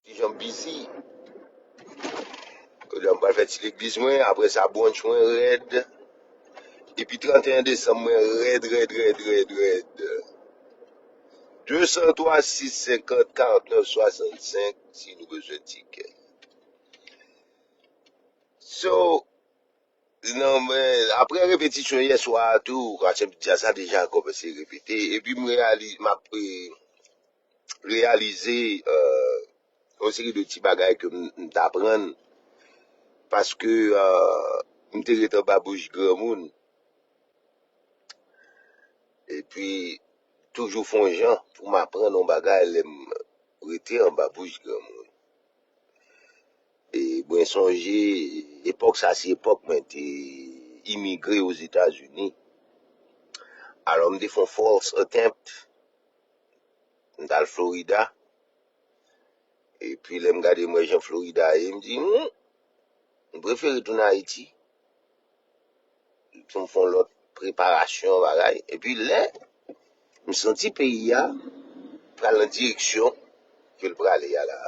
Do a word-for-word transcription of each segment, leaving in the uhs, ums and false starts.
Ti jan bizi. Kounye a m pral fè ti legliz mwen, apre sa brunch mwen rèd. Epi trannteyen desanm mwen rèd, rèd, rèd, rèd, rèd. De san twa, sis senkant, karant nèf swasannsenk, si nou bezwen tikè. So, non, men, apre repetisyon yè swa a tou, Kachèp Djaz la deja kòmanse repete. Epi m reyalize, m ap, eh, reyalize, eh, yon seri de ti bagay ke m, m t aprann. Paske, eh, m te ret anba bouch granmoun. Epi, toujou fè yon jan pou m aprann yon bagay lè m rete anba bouch granmoun. E mwen sonje, epòk sa se epòk mwen te imigre Ozetazini. Alò, m te fè yon false attempt. M t al Florida. Epi, lè m gade, m wè jan Florida ye, m di, hmm, m prefere tounen Ayiti. Pou m fè yon lòt preparasyon, bagay. Epi, lè m santi peyi a pral nan direksyon ke l prale a la.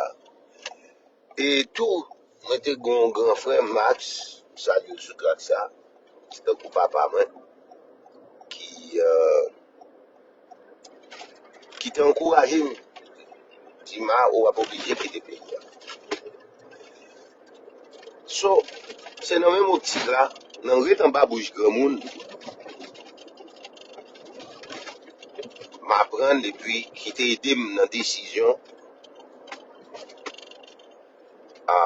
E tou, mwen te gen yon gran frè, Max, m salye l sou trak sa, se tankou papa mwen, ki, eh, ki te ankouraje m, di, Ma, ou ap oblije kite peyi a. So, se nan menm optik la, nan ret anba bouch granmoun, m aprann epi ki te ede m nan desizyon, a,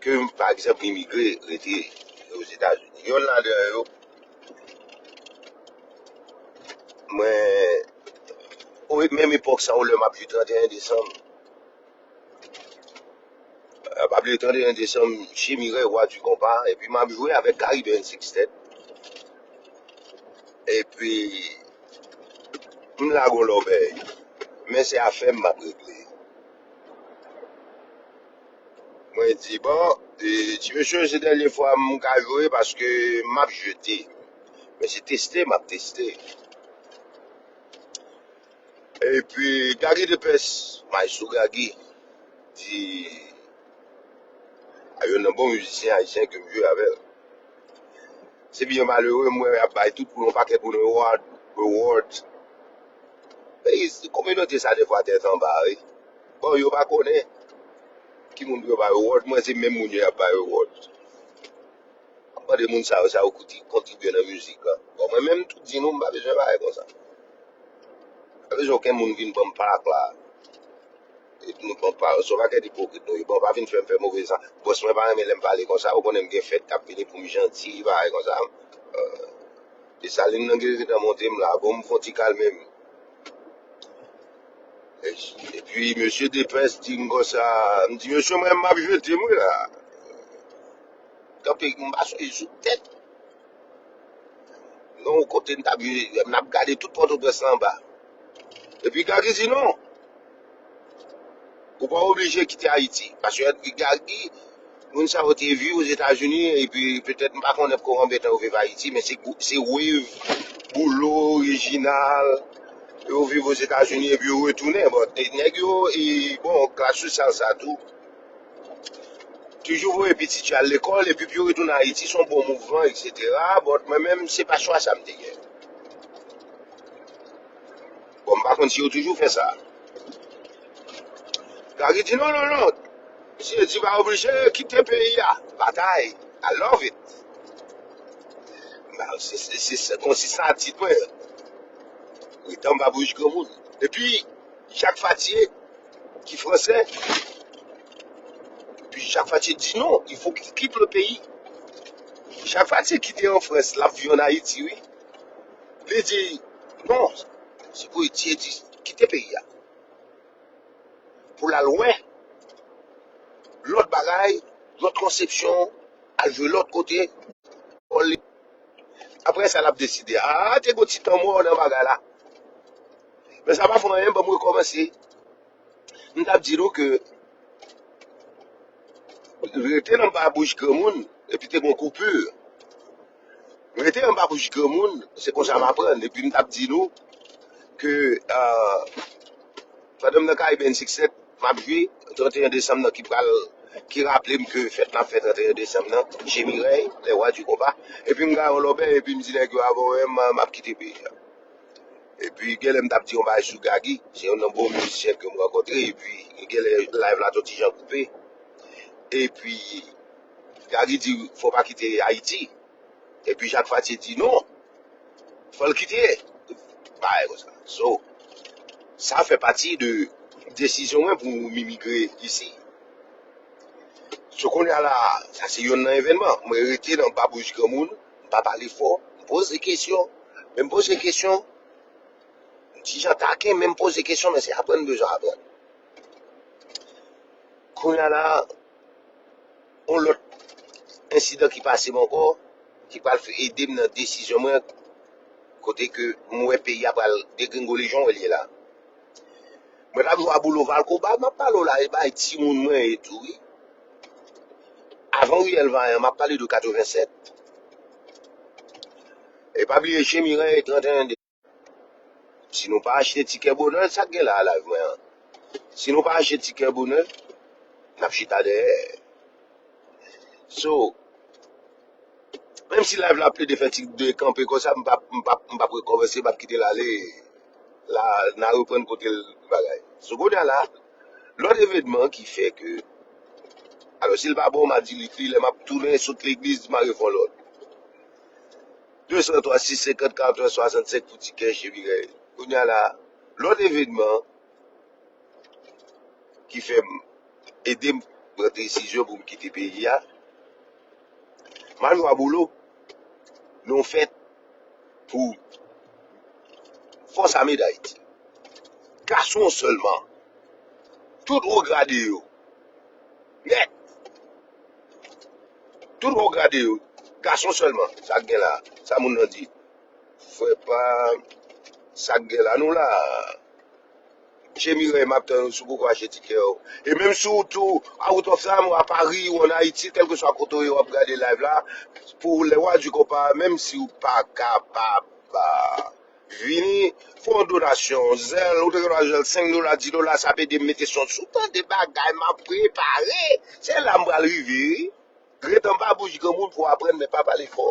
ke m, pa egzanp, imigre, rete Ozetazini. Yonn ladan yo, mwen, o, menm epòk sa yo, lè m ap jwe trannteyen desanm, eh, pa bliye trannteyen desanm, chez Mireille, Roi du Compas, epi m ap jwe avèk Caribbean Sextet. Epi, m lage yon lòbèy. Men se afè m m ap regle. Mwen di, bon, e, ti mesye, se dènye fwa m ka jwe paske m ap jete. Men se teste m ap teste. Epi, Gagi Depès, maestro Gagi, di, a youn nan bon mizisyen ayisyen ke m jwe avè l. Se byen malere, m wè y ap bay tout moun, yon pakèt moun reward, reward. Peyi, kominote sa defwa tèt anba, wi. Bon, yo pa konnen ki moun pou yo bay reward, mwen se menm moun yo y ap bay reward. M ap mande moun sa yo, sa yo kouti kontribye nan mizik la. Bon, mwen menm, m tou di nou, m pa bezwen bagay konsa. M pa bezwen okenn moun vin ban m plak la. E nou ban m pawòl, se yon pakèt ipokrit nou ye. Bon, pa vin fè m fè move san. Bòs mwen pa renmen lè m pale konsa, ou konnen m gen fèt k ap vini pou m janti, bagay konsa. Euh, Desalin nan gen gentan monte m la, bon, m fè yon ti kalme m. E, epi, mesye Depès di m konsa, m di, mesye, mwen, m ap jete m wi la. Kanpe, m pa sonje sou tèt. Non, kote n t ap jwe, n ap gade tout Pòtoprens la anba. Epi Gagi di non. Ou pa oblije kite Ayiti. Paske Gagi, moun sa yo te viv Ozetazini, epi petèt, m pa konnen pou konbyen tan yo viv Ayiti, men se, se Wave, Boulo, Reginald, yo viv Ozetazini, epi yo retounen. Bon, e nèg yo, e, bon, klas sosyal sa tou, toujou voye pitit yo al lekòl, epi pou yo retounen Ayiti, se yon bon mouvman, etsetera. Bon, mwen menm, se pa chwa sa m te gen. Bon, m pa konn si yo toujou fè sa. Gagi di, non, non, non. Misye di, pa oblije kite peyi a. Batay. I love it. Ba, se, se, se, se konsi sa tit mwen. Rete anba bouch granmoun. Epi, Jak Fatye, ki fransè, epi Jak Fatye di, non, il faut qu'il quitte le pays. Jak Fatye kite an Frans, l ap viv an Ayiti, wi. Li di, non, se pou Etye di, kite peyi a. Pou l al wè lòt bagay, lòt konsepsyon, al jwe lòt kote. Apre sa, l ap deside. A, te gon ti tanmò nan bagay la. Men sa pa fè anyen, ban m rekòmanse. M t ap di nou ke rete nan ba bouch granmoun, epi te gon koupi. Rete anba bouch granmoun, se konsa m aprann. Epi m t ap di nou, ke, euh, pandan m nan Caribbean Six Set, m ap jwe trannteyen desanm nan ki pral, ki raple m ke fèt n ap fè trannteyen desanm nan, chez Mireille, les rois du compas. Epi m gaye yon lòbèy, epi m di nèg yo, "A bon, m, m ap kite peyi a." Epi genlè m t ap di yon bagay sou Gagi, se youn nan bon mizisyen ke m rankontre, epi genlè live la t yon ti jan koupe. Epi Gagi di, "Fò w pa kite Ayiti." Epi Jak Fatye di, "Non, fò l kite." Bagay konsa. So, sa fè pati de desizyon mwen pou m imigre isi. So, kounye a la, sa se youn nan evènman. Mwen rete nan babouch granmoun, m pa pale fò, m poze kesyon. Men m poze kesyon, m ti jan taken, men m poze kesyon, men se aprann m bezwen aprann. Kounye a la, yon lòt ensidan ki pase m ankò, ki pral fè ede m nan desizyon mwen, kote ke m wè peyi a pral degringole jan w wè l ye la. Mwen t ap jwe a Boulo Valcoba, m ap pale w la, e bay timoun mwen e tou, wi. Avan Riyèl Vayan, m ap pale de katreven sèt. E pa bliye, chez Mireille, trannteyen de. Si nou pa achte tikè bonè, sa k gen la a live mwen an? Si nou pa achte tikè bonè, n ap chita dèyè. So, menm si live la plede fè ti de kanpe konsa, m p ap, m p ap, m p ap rekòmanse, m ap kite l ale. La, n a reprann kote l bagay. So, kounye a la, lòt evènman ki fè ke, alò, si l pa bon, m a delete li, lè m ap tounen sot legliz, m a refè yon lòt. De san twa, sis senkant, katreven swasannsenk pou tikè chez Mireille. Kounye a la, lòt evènman ki fè m, ede m pran desizyon pou m kite peyi a, m al jwe a Boulo nan yon fèt pou Fòs Ame Dayiti. Gason sèlman. Tout wo grade yo. Nèt. Tout wo grade yo. Gason sèlman. Sa k gen la? Sa moun nan di? Frè pa sa k gen la. Nou la. Chez Mireille, m ap tann ou si w poko achte tikè w. E menm si w tou out of town, ou a Paris, ou an Ayiti, kèlkeswa kote w ye, w ap gade live la, pou Les Rois du Compas, menm si w pa kapab, ah, vini, fè yon donasyon, zèl, ou te gen dwa zèl senk dola, dis dola, sa ap ede m mete son sou. Tande bagay m ap prepare. Se la m pral rive, wi. Ret anba bouch granmoun pou w aprann, men pa pale fò.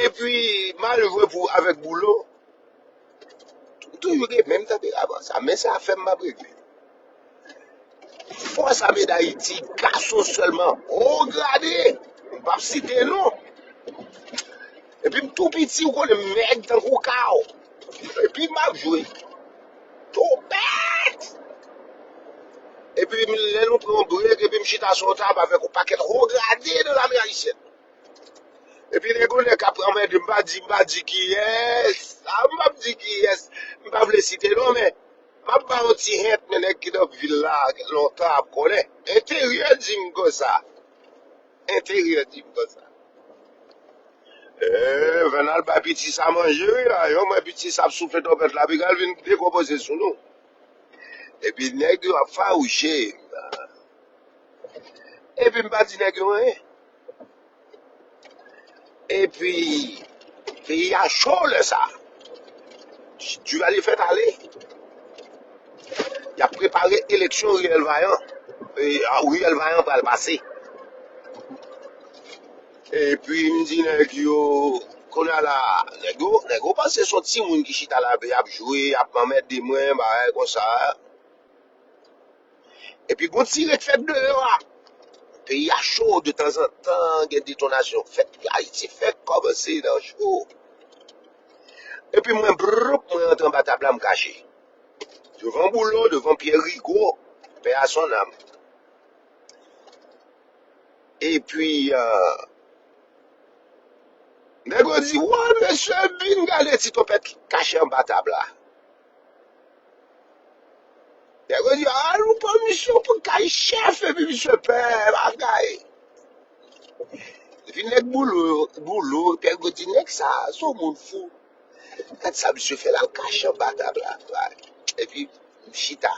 Epi, malere pou avèk Boulo, toujou gen menm tanperaman sa, men sa fè m ap regle. Fòs Ame Dayiti, gason sèlman, wo grade, m p ap site non. Epi m tou piti, ou konnen m mèg tankou kaw. Epi m ap jwe. Twopèt! Epi m, lè nou pran yon brek, epi m chita sou yon tab avèk yon pakèt wo grade de lame ayisyèn. Epi nèg yo nèg k ap anmède m, m pa di, m pa di kiyès. A, m p ap di kiyès. M pa vle site non, men m ap ba yon ti hint, men nèg ki nan vil la lontan ap konnen. Enteryè di m konsa. Enteryè di m konsa. Eh, Vènal bay piti sa manje, wi, a, yon mwen piti sa ap soufle twonpèt la, piga l vin dekonpoze sou nou. Epi nèg yo ap fawouche m. Epi m pa di nèg yo anyen. Epi, peyi a cho lè sa. Duvalier fèt ale. Y ap prepare eleksyon Riyèl Vayan. E, a, Riyèl Vayan pral pase. Epi m di nèg yo, kounye a la, nèg yo, nèg yo panse se yon timoun ki chita la, y ap jwe, y ap anmède mwen, bagay konsa. Epi gon tire k fèt deyò a. Peyi a cho, de tanzantan, gen detonasyon k fèt. Ayiti fèk kòmanse nan cho. Epi mwen, brrp, mwen antre anba tab la, m kache. Devan Boulo, devan Pierre Rigaud, paix à son âme. Epi, euh, nèg yo di, "Wa, mesye, vin gade ti twonpèt ki kache anba tab la." Nèg yo di, "A, nou pran misye pou kay chèf, epi misye pè, bagay." Epi nèg Boulo, Boulo, nèg yo di, "Nèg sa, se yon moun fou." Gad sa misye fè la, l kache anba tab la. Epi, m chita.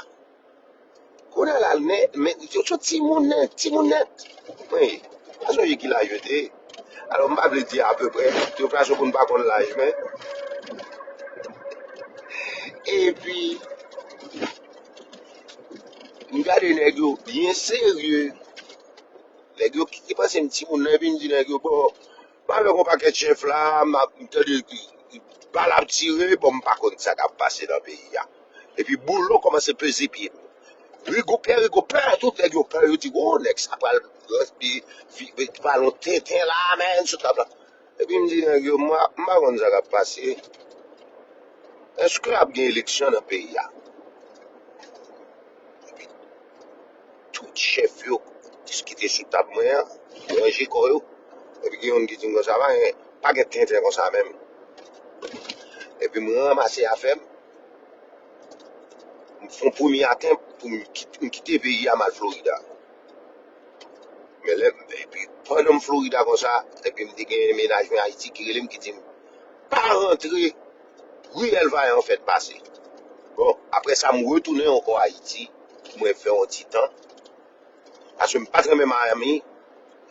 Kounye a la, men, men, yo, yo timoun nèt, timoun nèt. Wi, pa sonje ki laj yo te ye. Alò, m pa vle di apeprè, yon fason pou n pa konn laj, men. Epi, m gade nèg yo byen serye. Nèg yo ki panse m timoun nan, epi m di nèg yo, bon, m avèk yon pakèt chèf la, m ap, m tande bal ap tire, bon, m pa konn sa k ap pase nan peyi a. Epi boulo kòmanse peze pye m. Rigo, Pè Rigo pè, tout nèg yo pè, yo di, wo, nèg sa pral, pral yon tenten la, men, sou tab la. Epi m di nèg yo, m pa, m pa konn sa k ap pase. Èske ap gen eleksyon nan peyi a? Epi tout chèf yo diskite sou tab mwen an, ranje kò yo. Epi gen youn ki di m konsa, pa gen, pa gen tenten konsa menm. Epi m ranmase afè m, m fè yon premye atanp pou m kit-, m kite peyi a, m al Florida. Men lè, epi pandan m Florida konsa, epi m te gen mennaj mwen Ayiti ki rele m, ki di m, pa rantre, riyèl Vayan fèt pase. Bon, apre sa, m retounen ankò Ayiti, mwen fè yon ti tan. Paske m pa t renmen Miami,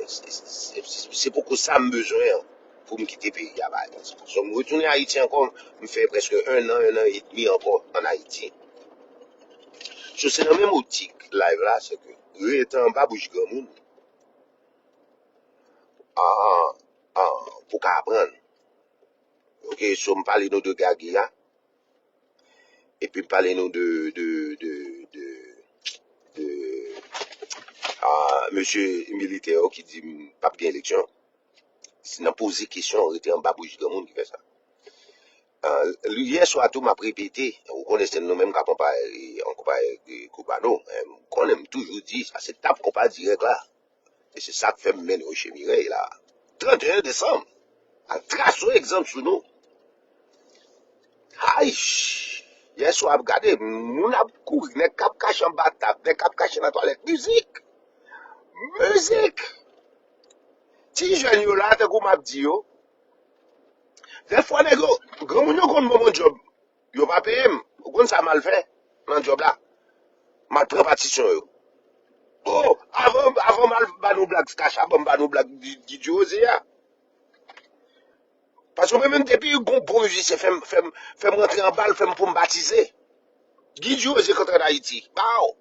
se, se, se, se poko sa m bezwen an pou m kite peyi a, pa egzanp. So, m retounen Ayiti ankò, m fè prèske en an, en an edmi ankò ann Ayiti. So, se nan menm optik live la, se ke rete anba bouch granmoun, ah, ah, pou ka aprann. Ok, so m pale nou de Gagi a, epi m pale nou de, de, de, de, de, ah, mesye militè yo ki di m p ap gen eleksyon. Se nan poze kesyon, rete anba bouch granmoun ki fè sa. Ah, yè swa tou, m ap repete, ou konnen se nou menm k ap anpaye, anpaye, eh, kou pa nou. Eh, m konnen m toujou di, sa se tap konpa dirèk la. E se sa k fè m mennen w che Mirèy la. Trannteyen desanm, al trase yon egzanp sou nou. Ay! Yè swa ap gade, moun ap kouri, nèg k ap kache anba tab, nèg k ap kache nan twalèt. Mizik! Mizik! Ti jèn yo la, tankou m ap di yo, dèfwa nèg yo, granmoun yo konn ban mwen djòb. Yo pa peye m. Ou konn sa m al fè nan djòb la? M al pran patisyon yo. Oh, avan, avan m al ba nou blag Skacha, ban m ba nou blag Guy, Guy Durosier a. Paske mwen menm, depi gon bon mizisyen fè m, fè m, fè m rantre anba l, fè m pou m batize. Guy Durosier k antre ann Ayiti. Pow!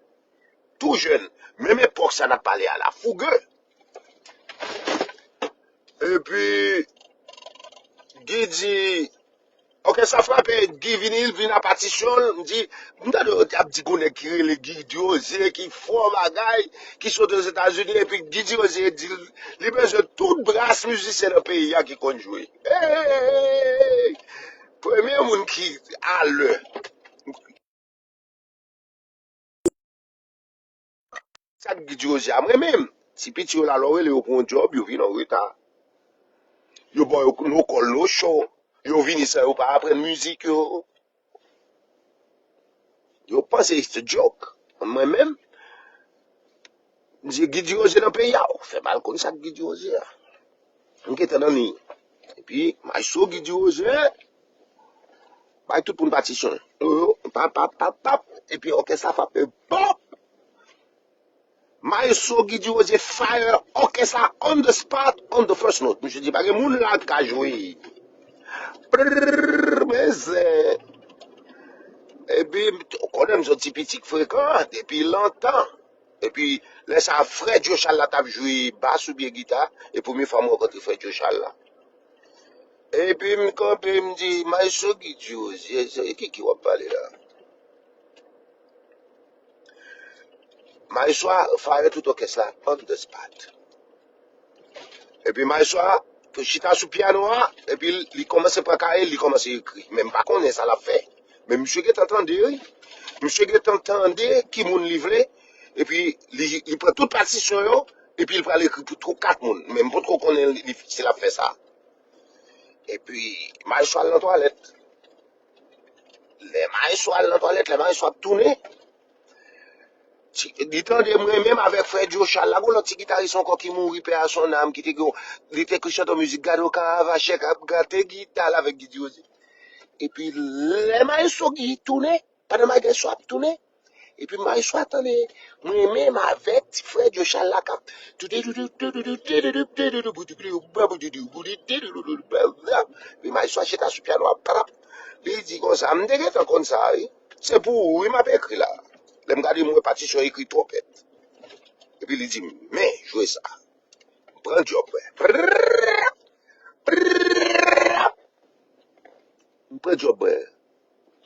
Tou jèn. Menm epòk sa n ap pale a la. Fouge. Epi, Guy di, òkès la frape, Guy vini, l vin a patisyon l, m di, m tande yo ap di gon nèg ki rele Guy Durosier, ki fò bagay, ki sot Ozetazini, epi Guy Durosier di l, li bezwen tout bras mizisyen nan peyi a ki konn jwe. Hey! Premye moun ki alè. Sa k Guy Durosier a, mwen menm. Ti piti yo la, lè w rele yo pou yon djòb, yo vin an reta. Yo ba yo no call, no show. Yo vini san yo pa aprann mizik yo. Yo panse it's a joke. Mwen menm, m di Guy Durosier nan peyi a, ou fè m al konn sa k Guy Durosier a. M gentan nan liy. Epi, maestro Guy Durosier bay tout moun patisyon. Yo, yo, pap, pap, pap, pap. Epi òkès la frape, pop! Maestro Guy Durosier fire òkès la on the spot, on the first note. Misye di, pa gen moun la k ka jwe. Prrrr, men zen. Epi, ou konnen m se yon ti piti k frekan, depi lontan. Epi, lè sa a, frè Djo Chal la t ap jwe bas oubyen gita, e premye fwa m rankontre frè Djo Chal la. Epi, m kanpe, m di, maestro Guy Durosier, e ki, ki w ap pale la? Maestro a fire tout òkès la, on the spot. Epi maestro a chita sou pyano a, epi li kòmanse pran kaye, li kòmanse ekri. Men m pa konnen sa l ap fè. Men misye gentan tande, wi. Misye gentan tande ki moun li vle, epi li, li pran tout patisyon yo, epi li pral ekri pou twa, kat moun. Men m potko konnen li, li, si l ap fè sa. Epi, maestro al nan twalèt. Lè maestro al nan twalèt, lè maestro ap tounen, ti, li tande mwen menm avèk frè Djo Chal la, gon lòt ti gitaris ankò ki mouri, paix à son âme, ki te gen, li te konn chante yon mizik, gade yon karavachè k ap gate gita l avèk Guy Durosier. Epi, lè maestro Guy tounen, pandan maestro ap tounen, epi maestro a tande mwen menm avèk ti frè Djo Chal la k ap. Epi maestro a chita sou pyano a, patap. Li di konsa, "M te gentan konn sa, wi. Se pou ou, wi, m ap ekri la." Lè m gade, m wè patisyon ekri twonpèt. Epi li di, "Men, jwe sa." M pran djòb mwen. Prrrap, prrrap. M pran djòb mwen.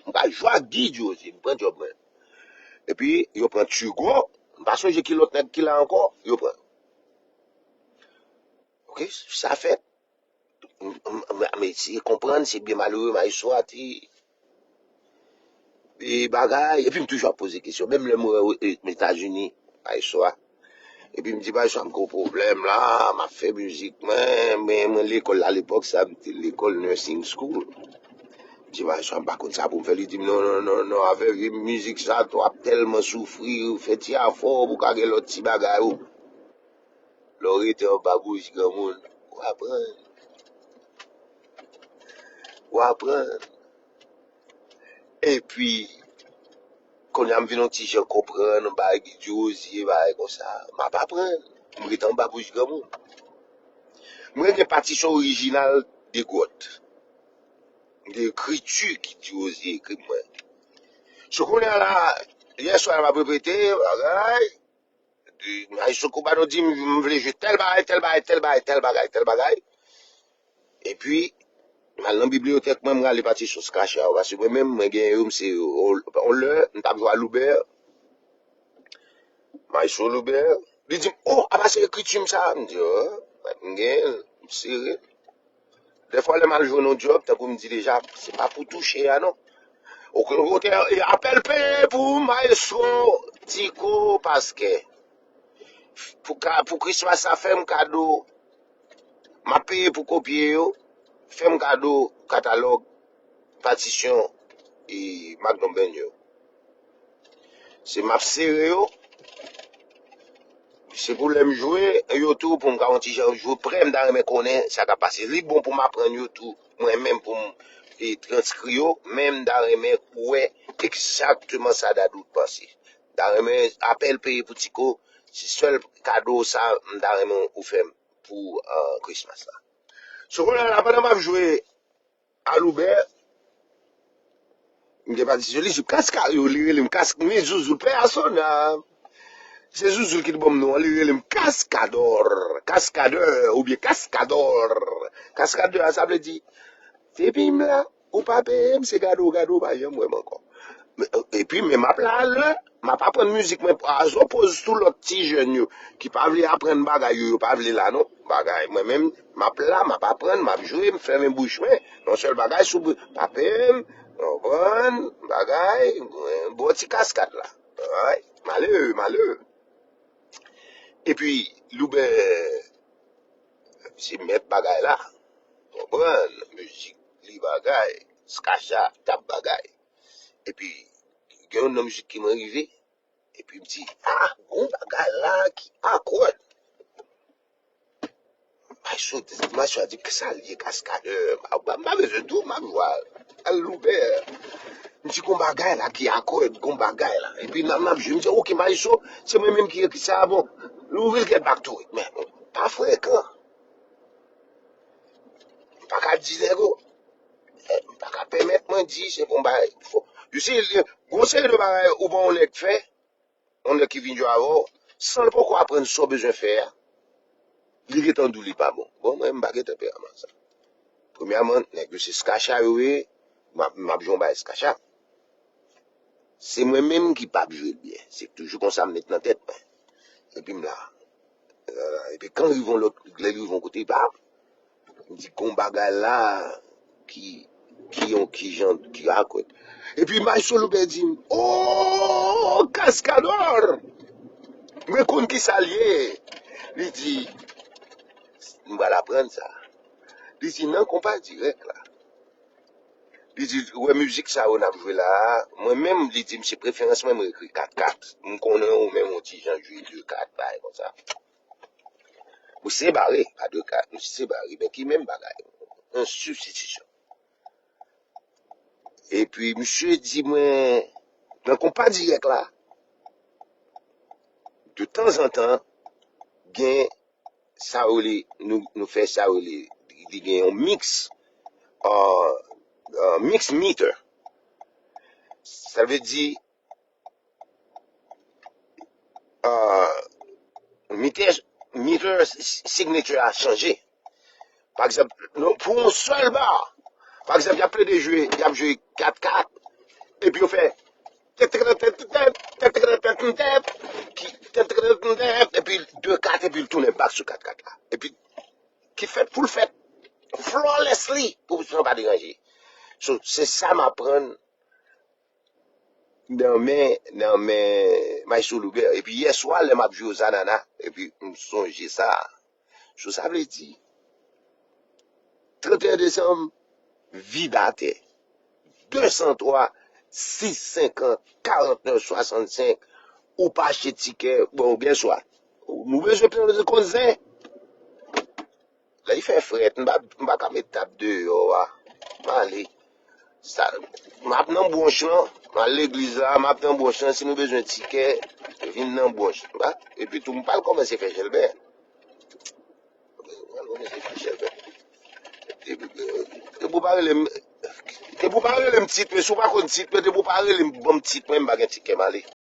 M pa jwe ak Guy Durosier, m pran djòb mwen. Epi, yo pran Turgot. M pa sonje ki lòt nèg ki la ankò, yo pran. Ok, sa fèt. M, m, m, m eseye konprann, se byen malere, maestro a te e bagay, epi m toujou ap poze kesyon. Menm lè m wè e, Etazini, maestro a, epi m di, "Maestro, m gen yon pwoblèm la, m ap fè mizik mwen, men mwen lekòl la, lepòk sa, m te lekòl nursing school." M di, "Maestro, m pa konn sa pou m fè." Li di m, "Non, non, non, non, afè vye mizik sa, w ap tèlman soufri, ou fè ti afò, pou ka gen lòt ti bagay ou." Lè w rete anba bouch granmoun, w aprann. W aprann. Epi, kounye a m vin yon ti jan konprann, yon bagay ki di ozye, bagay konsa. M ap aprann. M rete anba bouch granmoun. Mwen gen patisyon orijinal de gwòt. M gen ekriti ki di ozye ekri mwen. So kounye a la, yè swa m ap repete, bagay. Maestro Cubano di m, m vle jwe tèl bagay, tèl bagay, tèl bagay, tèl bagay, tèl bagay. Epi, m al nan bibliyotèk mwen, m rale patisyon Skacha yo, paske mwen menm, mwen gen yo, m se, on, on lè, m t ap jwe a Loubè, Maestro Loubè, li di m, "Oh, apa se ekriti m sa?" M di, "Oh, m gen, m sere." Dèfwa, lè m al jwenn yon djòb, tankou m di deja, se pa pou touche a, non. Okontè, apèl peye pou Maestro Tiko Paskè. Pou, ka, pou Christmas sa, fè m kado, m ap peye pou kopye yo, fè m kado katalòg, patisyon, e Magnum Band yo. Se m ap sere yo. Se pou lè m jwe yo tou, pou m ka yon ti jan jwe prè, m ta renmen konnen sa k ap pase. Li bon pou m aprann yo tou, mwen menm pou m e, transkri yo, men m ta renmen wè egzakteman sa Dadou panse. M ta renmen apèl peye pou Tiko, se sèl kado sa m ta renmen ou fè m pou uh, Christmas la. So kounye a la, pandan m ap jwe a Loubè, m gen patisyon li sou Kaska, yo, li rele m Kask, men Zouzoul, pè a Sona. Se Zouzoul ki te ban m non an, li rele m Kaskadò, Kaskadè, oubyen Kaskadò. Kaskadè a, sa vle di, depi m la, ou pa peye m, se gade w, gade w, pa janm wè m ankò. Epi, men m ap la lè, m ap aprann mizik mwen, azopoz tou lòt ti jèn yo, ki pa vle aprann bagay yo, yo pa vle la non. Bagay, mwen menm, m ap la, m ap aprann, m ap jwe, m fèmen bouch mwen. Yon sèl bagay, sou pa peye m, konprann, bagay, bò ti kaskad la. Ay, malere, malere. Epi, Loubè, se mèt bagay la. Konprann, mizik, li bagay, Skacha, t ap bagay. Epi, gen yon nan mizik ki mwen rive, epi m di, ah, gon bagay la ki akòd. Maestro, maestro a di, "Kisa l ye, Kaskadè?" M pa bezwen di w, m ap jwe a Loubè. M di, "Gon bagay la ki akòd, gon bagay la." Epi nan m ap jwe, m di, "Ok, maestro, se mwen menm ki ekri sa, bon, louvri l, get back to it." Men, pa frekan. M pa ka di nèg yo. M pa ka pèmèt mwen di, se bon bagay. You see, gon seri de bagay, ou ban yon nèg fè, yon nèg ki vin jwe avè w, san l poko aprann sa w bezwen fè a, li gentan di w li pa bon. Bon, mwen, m pa gen tanperaman sa. Premyèman, nèg yo se Skacha yo ye, m ap, m ap jwe yon bagay Skacha. Se mwen menm ki p ap jwe l byen. Se toujou konsa m met nan tèt mwen. Epi m la. Epi kan rive yon lòt, lè l rive yon kote, pa, m di, "Gon bagay la ki, ki yon, ki jan, ki akòd." Epi Maestro Loubè di m, "Oh, Kaskadò! Mwen konn ki sa l ye." Li di, "M pral aprann sa." Li di, "Nan konpa dirèk la." Li di, "Ou wè mizik sa yo n ap jwe la a, mwen menm," li di m, "se preferans mwen, mwen ekri kat kat. M konnen ou menm yon ti jan jwe de kat, bagay konsa." Mwen se bare, pa de kat, mwen se bare, men ki menm bagay. Yon sibstitisyon. Epi, misye di mwen, nan konpa dirèk la, de tanzantan, gen sa yo rele, nou, nou fè sa yo rele, li gen yon miks, uh, uh, mix meter. Sa vle di, uh, meter, meter signature a chanje. Pa egzanp, pou yon sèl ba, pa egzanp, y ap plede jwe, y ap jwe kat kat, epi yo fè epi de kat, epi l tounen back sou kat kat la. Epi ki fèt pou l fèt flawlessly pou son pa deranje. So, se sa m aprann nan men, nan men Maestro Loubert. Epi yè swa, lè m ap jwe Ozanana, epi m sonje sa. So, sa vle di, trannteyen desanm, vide atè. De san twa, sis senkant, karantnèf swasannsenk, ou pa achte tikè, bon, oubyen swa. Nou bezwen pran konn zen. Lè li fè frèt, m pa, m pa ka met tab deyò a. M ale. Sa, m ap nan bwonch lan, m al legliz la, m ap nan bwonch lan, si nou bezwen tikè, vin nan bwonch. Epi tou, m pral kòmanse fè Jèlbè. M pral kòmanse fè Jèlbè. Depi, depi w pa rele m, depi w pa rele m tit mwen, si w pa konn tit mwen, depi w pa rele m, ban m tit mwen, m pa gen tikè, m ale.